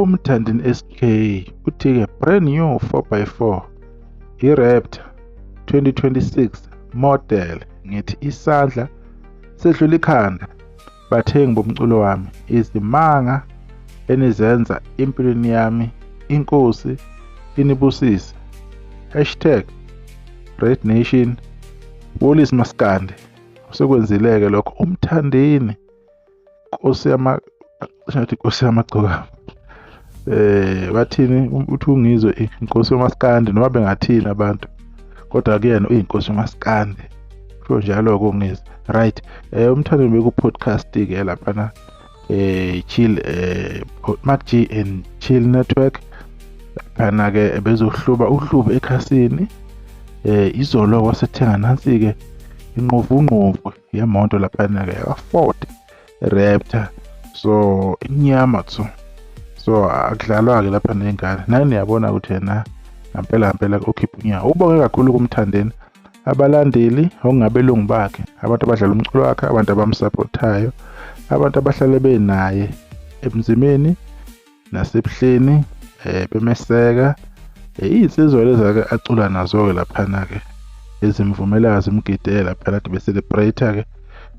UMthandeni SK uthi-ke brand new 4x4 i-Raptor 2026 model, ngithi isandla sedlula ikhanda. Bathengi bomculo wami, izimanga enizenza empilweni yami, inkosi inibusise. Hashtag Red Nation Wallis Maskandi. Usekwenzile-ke lokho uMthandeni, nkosi yama, sengathi inkosi yamagcokama. Bathini uthi ungizwe inkosi yomaskandi, noma bengathini abantu, kodwa kuyena uyinkosi yomaskandi, kusho njalo-ke ungizwe. Right, uMthandeni beku podcast-ke laphana, Chill, Mark G and Chill Network laphana-ke, bezohluba uhlubo ekhasini. Izolo wasethenga nansi-ke inqovunqovu yemoto laphana-ke yaka-Ford Raptor, so imnyama tsu, so akudlalwa-ke lapha ney'ngane. Nani niyabona ukuthi yena ngampela ngampela ukhipha unyawo. Ubonge kakhulu kuMthandeni abalandeli okungabelungu bakhe, abantu abadlala umculo wakhe, abantu abamsapothayo, abantu abahlale benaye ebunzimeni nasebuhleni, bemeseka. Iy'nsizwa lezi-ke acula nazo-ke laphana-ke, ezimvumelayo zimgidele laphana kade be-celebrate-ke,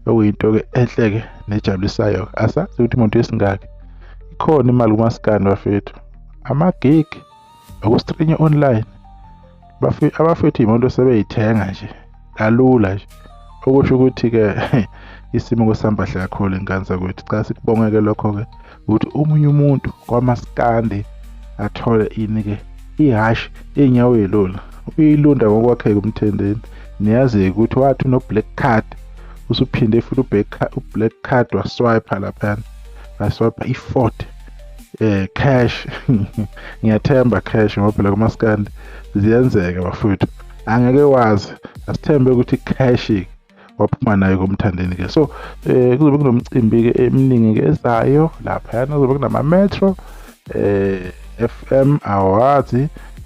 okuyinto-ke enhle-ke nejabulisayo. Asazi ukuthi imoto esingaki ikhona imali kumaskandi bafethu, ama-gig uku-stream online, abafethu iy'moto sebey'thenga nje kalula nje, okusho ukuthi-ke isimo kusihamba kahle kakhulu ingane zakwethu. Cha, sikubonge-ke lokho-ke ukuthi omunye umuntu kwamaskandi athole ini-ke, ihhashi iy'nyawo ey'lula, uyilunda ngokwakhe-ke uMthandeni. Niyazi-ke ukuthi wathi uno-black card, usuphinde futhi u-black card waswipe laphayana, waswipe i-Ford cash. Ngiyathemba cash, ngoba phela kumaskandi ziyenzeka bafowethu, angeke wazi. Asithembe ukuthi cash waphuma nayo komthandeni ke. So kuzobe kunomcimbi ke eminingi ke ezayo laphayana, kuzobe kunama Metro FM Awards,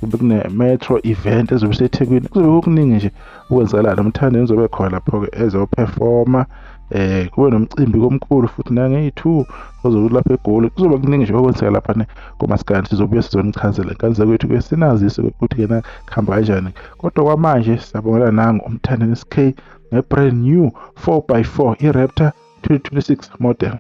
kube kune Metro event ezobe iseThekwini, kuzobe kukuningi nje ukwenzakala. Nomthandeni uzobe khona lapho-ke ezoperforma, kube nomcimbi komkhulu futhi nangeyi-2 ozobe lapha eGoli. Kuzoba kuningi nje okwenzeka lapha kumaskandi, sizobuye sizonichazela ngane zakwethu ke, sinazise ukuthi kena kuhamba kanjani. Kodwa kwamanje siyabongela nangu uMthandeni SK nge-brand new 4x4 i-Raptor 2026 model.